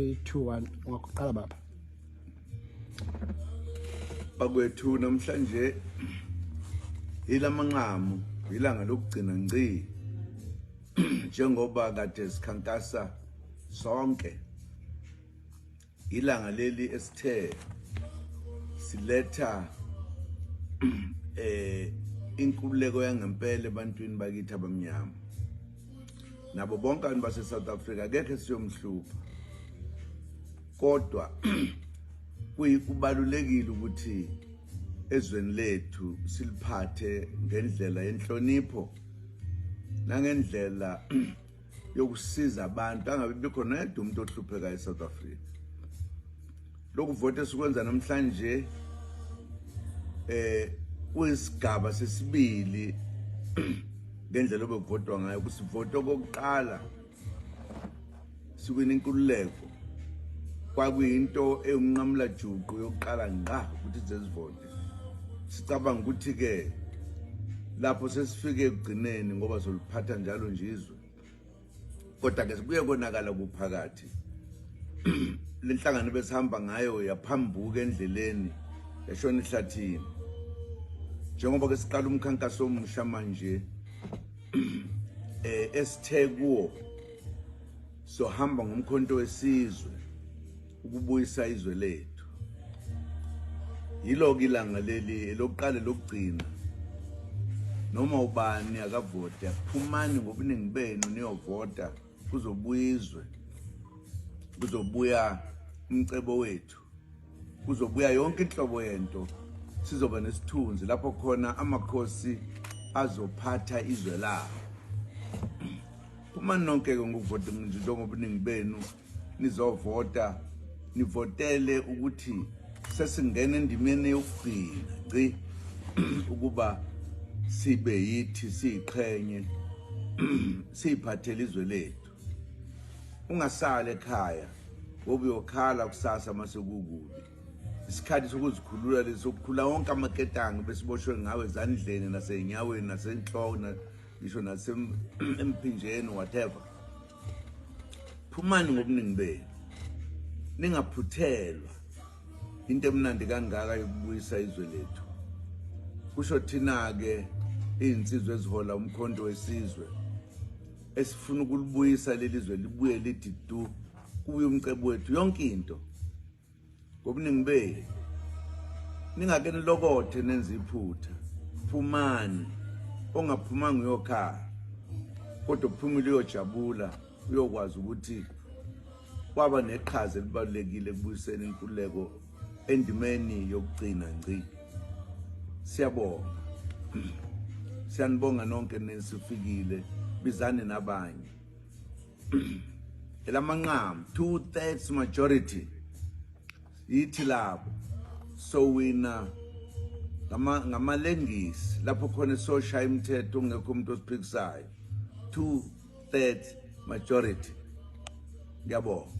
3 2 1 Ungaqala baba. Bakwethu, namhlanje ilamanqamu, ilanga lokugcina ngci njengoba kade sikhankasa sonke. Ilanga leli esithe siletha inkululeko yangempela ebantwini bakithi abamnyama nabo bonke abantu base South Africa. Akekho esiyomhlupha, kodwa kubalulekile ukuthi ezweni lethu siliphathe ngendlela yenhlonipho nangendlela yokusiza abantu, angabe bikho noyedwa umuntu ohluphekayo eSouth Africa. Lokuvota esikwenza namhlanje kuyisigaba sesibili ngendlela obekuvotwa ngayo. Kusivota okokuqala siwina inkululeko, kwakuyinto ewumnqamula juqu yokuqala ngqa ukuthi sizivote, sicabanga ukuthi ke lapho sesifike ekugcineni ngoba soliphatha njalo nje izwe. Kodwa ke kuye konakala kuphakathi, lenhlangano besihamba ngayo yaphambuka endleleni, yashona ehlathini. Njengoba ke siqala umkhankaso omusha manje esithe kuwo sohamba ngomkhonto wesizwe ukubuyisa izwe lethu, yiloko ilanga leli elokuqala lokugcina. Noma ubani akavote, phumani ngobuningi benu niyovota. Kuzobuya izwe, kuzobuya umcebo wethu, kuzobuya yonke inhlobo yento. Sizoba nesithunzi lapho khona amakhosi azophatha izwe lawo. Phumani nonke-ke ngokuvota njengobuningi benu nizovota, nivotele ukuthi sesingena endimeni yokugcina ngci ukuba sibe yithi siyiqhenye, siyiphathele izwe lethu. Ungasali ekhaya ngoba uyokhala kusasa mase kukubi. Isikhathi sokuzikhulula lesi, sokukhula wonke amaketanga besiboshwe ngawe ezandleni nasey'nyaweni nasenhloko, ngisho nasemphinjeni, whatever. Phumani ngobuningi benu, ningaphuthelwa into emnandi kangaka yokubuyisa izwe lethu. Kusho thina-ke iy'nsizwa ezihola umkhonto wesizwe esifuna ukulibuyisa leli zwe, libuye lithi du, kubuye umcebo wethu, yonke into ngobuningi benu. Ningake nilokothe nenze iphutha. Phumani. Ongaphumanga uyokhala, kodwa uphumile uyojabula, uyokwazi ukuthi kwaba neqhaza elibalulekile ekubuyiseni inkululeko endimeni yokugcina ngci. Siyabonga, siyanibonga nonke nesifikile. Bizani nabanye. Elamanqamu, 2/3 majority, yithi labo sowina ngamalengisi lapho khona soshaya imithetho ungekho umuntu osiphikisayo. 2/3 majority. Ngiyabonga.